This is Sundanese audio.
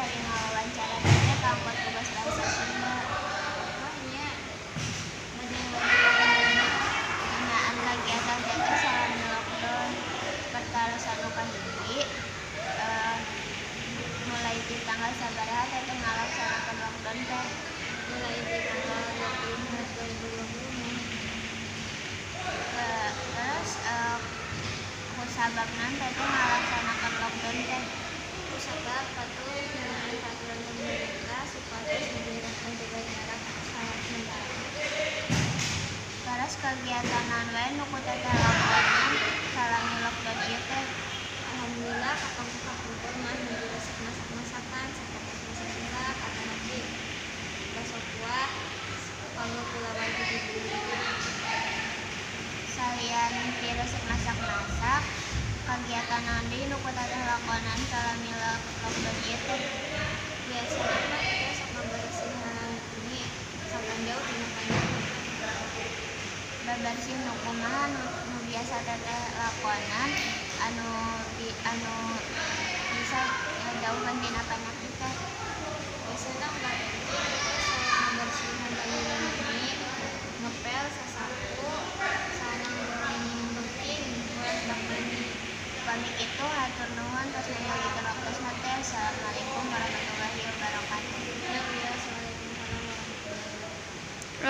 bade ngawawancara teteh kanggo tugas bahasa Sunda. Oh nya, bade diwawancara naon? Ngeunaan kagiatan teteh salami lockdown. Patarosan nu kahiji, mulai ti tanggal sabaraha teteh ngalaksanakeun lockdown teh? Mulai ti tanggal 20 Maret 2020 mah. Terus ku sabab naon teteh ngalaksanakeun lockdown teh? Kusabab patuh ngeunaan peraturan pemerintah supados ngajaga jarak samentara. Terus kegiatan naon wae nu ku teteh lakonan salami lockdown ieu teh? Alhamdulillah kapungkur mah nuju resep masak-masakan sapertos masak seblak atanapi baso kuah kanggo kulawargi di bumi. Salian ti resep masak-masak, kagiatan naon deui nu ku teteh lakonan salami lockdown ieu teh? Biasana mah teteh sok ngaberesihan bumi sangkan jauh tina panyakit. Babarsih nu kumaha nu biasa teteh lakonan anu bisa ngajauhkeun tina panyakit teh? Biasana unggal enjing teteh sok ngabersihan bangunan bumi, ngepel, sasapu, sareng bengking nguras bak mandi. Upami kitu hatur nuhun tos nyayogikeun waktosna teh. Assalamualaikum warahmatullahi wabarakatuh.